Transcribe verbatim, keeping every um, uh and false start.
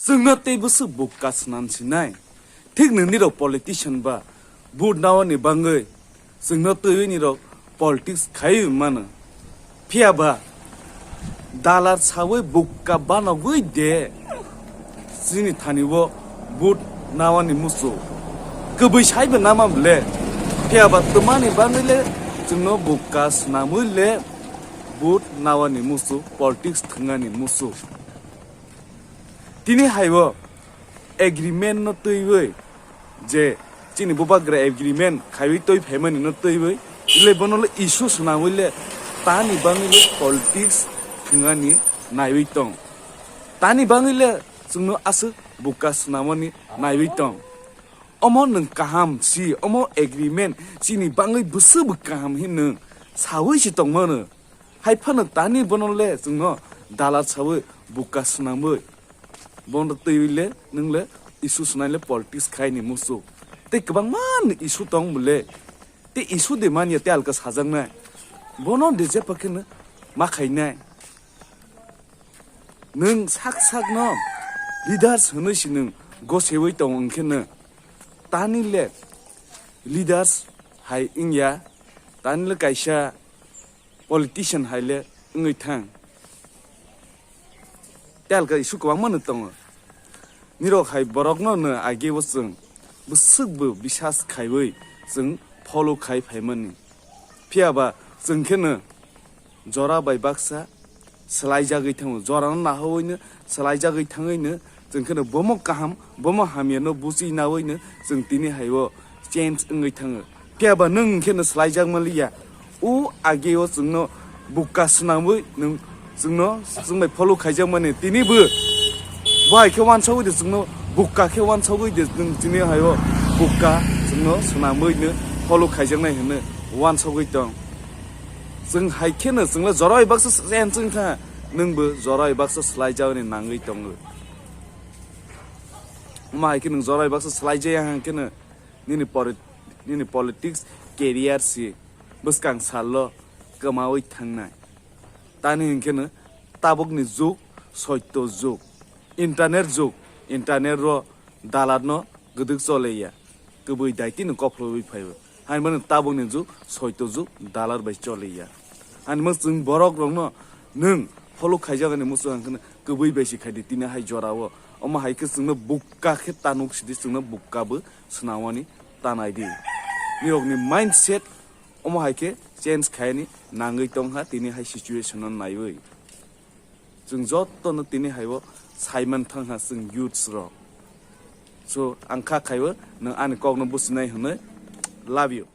Chwngno tei bwswk bukka swnam sinai. Thik nini rok politician ba vote naoni bangwi chwngno twiwi ni rok politics khai mano. Phiya ba dalar sawi bukka banogwi de chini thani o vote naoni musu. Kwbwi saibo nama le. Phiya ba twmani bangwi le chwngno bukka swnamwi le vote naoni musu, politics thwngani musu. Tini hai o agreement no twiwi je chini bubagra agreement khaiwi twi phaimani no twiwi le bono le issue swnamwi le tani bangwi le politics thwngani naiwi tong. Tani bangwi le chwngno aswk bukka swnamani naiwi tong. Omo nwng kaham si, omo agreement chini bangwi bwswk bo kaham hin nwng sawi si tongmano. Hai phano tani bono le chwngno dalar sawi bukka swnamwi bono twiwi le nwng le issue swnai le politics khai ni musu. Tei kwbangma ni issue tong bo le. Tei issue de manya tei alka sajaknai. Bono de jepha kheno ma khainai. Nwng sak sakno leaders hwnwi si nwng gosewi tong wng kheno tani le leaders hai wngya, tani le kaisa politician hai le wngwi thang. Tei alka issue kwbangma no tongo. Nirok hai borokno no age o chwng bwswk bo bisas khaiwi chwng follow khai phaimani. Phiya ba chwng kheno jora bai baksa swlaijagwi thango. Jorano nahowino swlaijagwi thangwino chwng kheno bomo kaham, bomo hamyano buchi nawino chwng tini hai o change wngwi thango. Phiya ba nwng kheno swlaijakma liya. O age o chwngno bukka swnamwi nwng chwngno chwng bai follow khaijakmani tini bo. Bo hai khe wansagwi de chwngno bukka khe wansagwi de nwng tini hai o bukka chwngno swnamwi no follow khaijaknai hwnwi wansagwi tong. Chwng hai kheno chwngno jora bai baksa chen chwng kha, nwng bo jora bai baksa swlaijakni nangwi tongo. Omo hai khe nwng jora bai baksa swlaijaya hang kheno nini pori-, nini politics career si bwskang sallo kwmawi thangnai. Tani hwn kheno tabukni jug soito jug, internet jug, internet ro dalarno gwdwk choleya, kwbwi daitino kophlowi phaibo. Hainmano tabukni jug soito jug dalar bai choleya. Hainmano chwng borok rokno nwng follow khaijagani muchung hwn kheno kwbwi bai si khaidi tini hai jorao. Omo hai khe chwngno bukka khe tanuk sidi chwngno bukka bo swnamani tanai di. Nirokni mindset omo hai khe change khaini nangwi tongkha tini hai situation no naiwi. Chwng jotono tini hai o saiman thangkha chwng youths rok. So ang kha khaiwi nwng ani kokno businai hwnwi love you.